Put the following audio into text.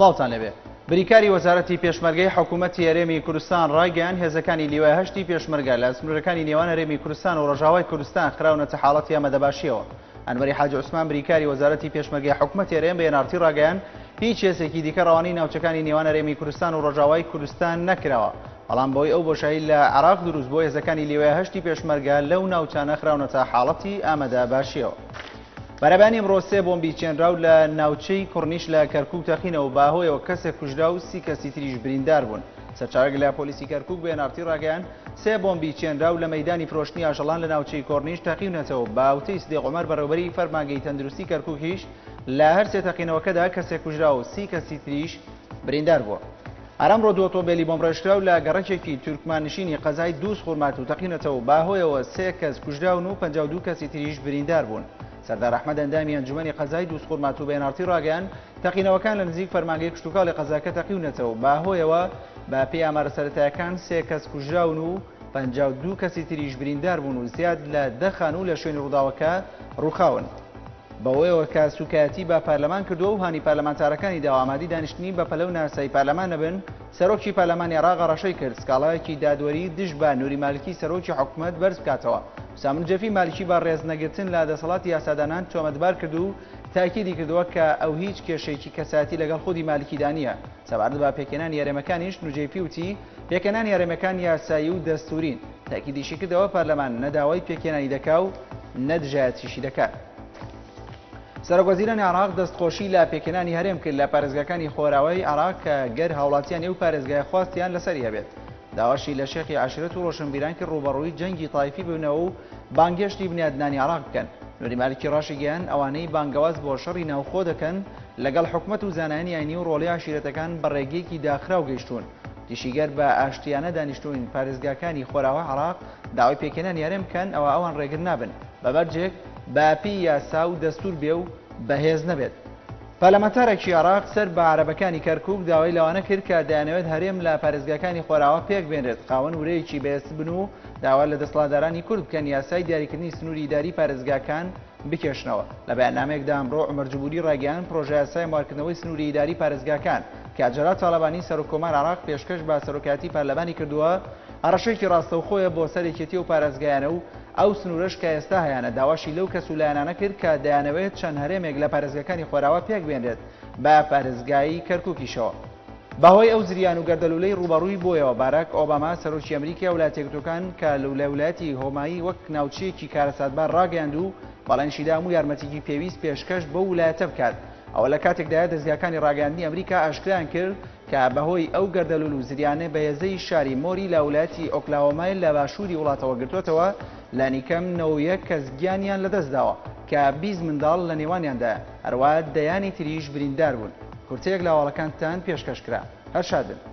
سڵاوتان لێبێ. بریکاری وەزارەتی پێشمەرگەی حکوومەتی هەرێمی کوردستان ڕایگەیاند هێزەکانی لیوای هەشتی پێشمەرگە لە سنوورەکانی نێوان هەرێمی کوردستان و ڕۆژاوای کوردستان خراونەتە حاڵەتی ئامادەباشیەوە. ئەنوەری حاجی عوسمان بریکاری وەزارەتی پێشمەرگەی حکومەتی هەرێم بە ئێن ئاڕ تی ڕاگەیاند هیچ هێزێکی دیکە ڕەوانەی ناوچەکانی نێوان هەرێمی کوردستان و ڕۆژاوای کوردستان نەکراوە بەڵام بەهۆی ئەو بۆشایی لە عێراق دروست بووە هێزەکانی لیوای هەشتی پێشمەرگە لەو ناوچانە خراونەتە حاڵەتی ئامادەباشیەوە. بەرەبەیانی ئەمڕۆ سێ بۆمبی چێنراو لە ناوچەی کوڕنیش لە کەرکوک تەقینەوە بەهۆیەوە کەسێک کوژرا و سی کەسی تریش بریندار بوون. سەرچاوەیەک لە پۆلیسی کەرکوک بە ئێن ئاڕ تی ڕاگەیاند، سێ بۆمبی چێنراو لە مەیدانی فرۆشتنی ئاژەڵان لە ناوچەی کۆرنیش تەقیونەتەوە، بە وتەی سدیق عومەر بەڕێوەبەری فەرمانگەی تەندروستی کەرکوکیش لە هەرسێ تەقینەوەکەدا کەسێک کوژرا و سی کەسی تریش بریندار بووە. هەر ئەمڕۆ دوو ئۆتۆمبێلی بۆمبڕێژکراو لە گەڕەکێکی تورکماننشینی قەزای دووزخورماتوو تەقیونەتەوە و بەهۆیەوە سێ کەس کوژراون و 52 کەسی تریش بریندار بوون. سەردار ئەحمەد ئەندامی ئەنجومەنی قەزای دووزخورماتوو بە ئێن ئاڕ تی ڕاگەیاند، تەقینەوەکان لە نزیک فەرمانگەی کشتوکاڵی قەزاکە تەقیونەتەوە و بەهۆیەوە بە پێی ئامارە سەرەتایەکان سێ کەس کوژراون و 52 کەسی تریش بریندار بوون و زیاد لە دە خانوو لە شوێنی ڕووداوەکە ڕووخاون. بەوەیەوە کە سوکایەتی بە پەرلەمان کردووە و هانی پەرلەمانتارەکانی داوە ئامادەی دانیشتنی بەپەلە و نایاسایی پەرلەمان نەبن، سەرۆکی پەرلەمانی عێراق هەڕەشەی کرد سکاڵایەکی دادوەری دژ بە نوری مالکی سەرۆکی حکومەت بەرز بکاتەوە. ئوسامە نوجێفی مالکی بە ڕێزنەگرتن لە دەسەڵاتی یاسادانان تۆمەتبار کرد و تاکیدی کردەوە کە ئەو هیچ کێشەیەکی کەسایەتی لەگەڵ خودی مالکیدا نییە. سەبارەت بە پێکهێنانی هەرێمەکانیش نوجەیفی وتی، پێکهێنانی هەرێمەکان یاسایی و دەستوورین. تاکیدیشی کردەوە پەرلەمان نە داوای پێکهێنانی دەکا و نە دژایەتیشی دەکات. سەرۆکوەزیرانی عێراق دەستخۆشی لە پێکهێنانی هەرێم کرد لە پارێزگاکانی خۆراوای عێراق کە گەر هاوڵاتیانی ئەو پارێزگایە خواستیان لەسەری هەبێت. داواشی لە شێخی عەشرەت و ڕۆشنبیران کرد ڕووبەڕووی جەنگی تایفی ببنەوە و بانگهێشتی بنیادنانی عێراق بکەن. نوری مالکی ڕاشیگەیاند، ئەوانەی بانگەواز بۆ شەڕی ناوخۆ دەکەن لەگەڵ حکومەت و زانایانی ئاینی و ڕۆڵی عەشیرەتەکان بە ڕێگەیەکی داخراو گەیشتوون. وتیشی گەر بە ئاشتیانە دانیشتووین پارێزگاکانی خۆراوا عێراق داوای پێکهێنانی هەرێم بکەن ئەوا ئەوان ڕێگر نابن بە مەرجێک بە پێی یاسا و دەستوور بێ و بەهێز نەبێت. پەرلەمانتارێکی عێراق سەر بە عەرەبەکانی کەرکوک داوای لەوانە کرد کە دەیانەوێت هەرێم لە پارێزگاکانی خۆراوا پێکبێنرێت خاوەن ورەیەکی بەهێزتر بن و داوا لە دەسەڵاتدارانی کورد بکەن یاسای دیاریکردنی سنووری ئیداری پارێزگاکان بکێشنەوە. لە بەیاننامەیەکدا ئەمڕۆ عومەر جبوری ڕایگەیاند، پڕۆژەیاسای هەموارکردنەوەی سنووری ئیداری پارێزگاکان کە جەلال تاڵەبانی سەرۆک کۆمار عێراق پێشکەش بە سەرۆکایەتی پەرلەمانی کردووە، هەڕەشەیەکی ڕاستەوخۆیە بۆ سەر یەکێتی ئەو پارێزگایانە و ئەو سنوورەش کە ئێستا هەیانە، داواشی لەو کەس و لایەنانە کرد کە دەیانەوێت چەند هەرێمێک لە پارێزگاکانی خۆراوا پێکبێنرێت بە پارێزگای کەرکوکیشەوە. بەهۆی ئەو زریان و گەردەلوولەی ڕووبەڕووی بۆیەوە، باراک ئۆباما سەرۆکی ئەمریکا ولایەتە یەکگرتووەکان کە لە ولایەتی هۆمایی وەک ناوچەیەکی کارەساتبار ڕاگەیاند و بەڵێنیشیدا هەموو یارمەتیی پێویست پێشکەش بەو ولایەتە بکات. ئەوە لە کاتێکدایە دەزگاکانی ڕاگەیاندنی ئەمریکا ئاشکرایان کرد کە بەهۆی ئەو گەردەلوول و زریانە بەهێزەی شاری مۆری لە ولایەتی ئۆکلاهۆمای لە باشووری وڵاتەوە گرتووەتەوە، لانیکەم 91 کەس گیانیان لەدەستداوە کە 20 منداڵ لە نێوانیاندایە، هەروەها دەیانی تریش بریندار بوون. کورتەیەک لە هەواڵەکانتان پێشکەش کرا. هەر شاد بن.